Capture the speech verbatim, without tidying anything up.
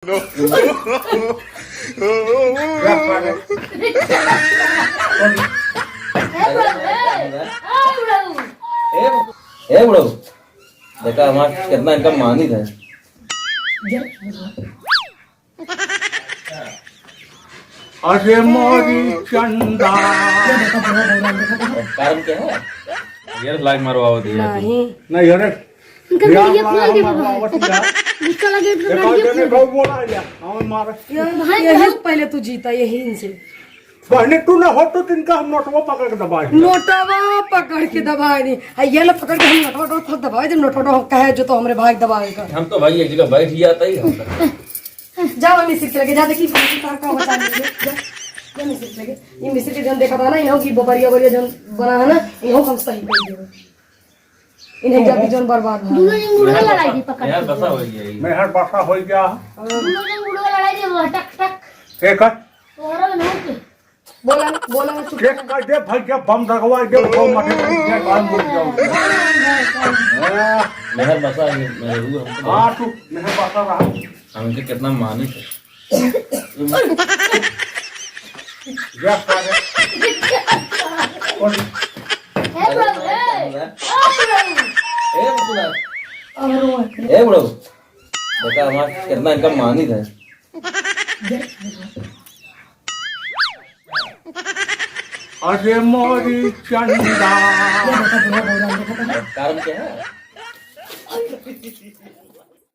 ए बुढ़ऊ, ए, ए बुढ़ऊ। ए, ए बुढ़ऊ, देखा हमार कितना इनका मानित है। अरे मोरी चंदा। कारण क्या है? ये लाइक मरवाओ दिया। नहीं। नहीं, अरे। इनका यार, गाड़िया खोल दे बाबा। मरवावत यार। गुस्सा लगे तो देखो, गाड़िया इतने खोल दे। लोग बोला यार, हमें मारे। यार, भाई, यही भाई। पहले तू जीता, यही इनसे। बहने, तू ना हो तो तिनका हम नोटवा पकड़ के दबाए। नोटवा पकड़ के दबाए नहीं। हाँ, ये लो पकड़ के हम नोटवा, नोटवा खुद दबाए, जब नोटवा कहे जो तो हमरे भाई दबाए का। हम तो भाई एक जगह बैठ ही जाता ही हम। जा, वही मिस्त्री के लगे, जा, देखी, मिस्त्री तार का बचा लेंगे। जा, जा मिस्त्री के लगे। ये मिस्त्री के जौन देखा था ना, इन्हों की बोपरिया, बोपरिया जौन बना है ना, इन्हों हम सही कर दिए। इन्हें जाके जौन बर्बाद हो। दोनों जन बुढ़वा लड़ाई दी पकड़ यार, के। बसा हो गया ये। मेहर बसा हो गया। दोनों जन बुढ़वा लड़ाई दी, वो टक, टक। एक है। तोहरा ना होते। बोला, बोला, चुप एक कर। कर दे, भाई, जब बम दगवा दे, वो मत, ये बात बोल जाओ। हाँ। मेहर बसा है, मेहर हुआ हमको। हाँ, तू मेहर बसा रहा। हमके कितना मानित है। जा, सारे। ए बुढ़ऊ, ए। ए बुढ़ऊ। ए बुढ़ऊ। देखा हमार कितना इनका मानित है। अरे मोरी चंदा। कारण क्या है?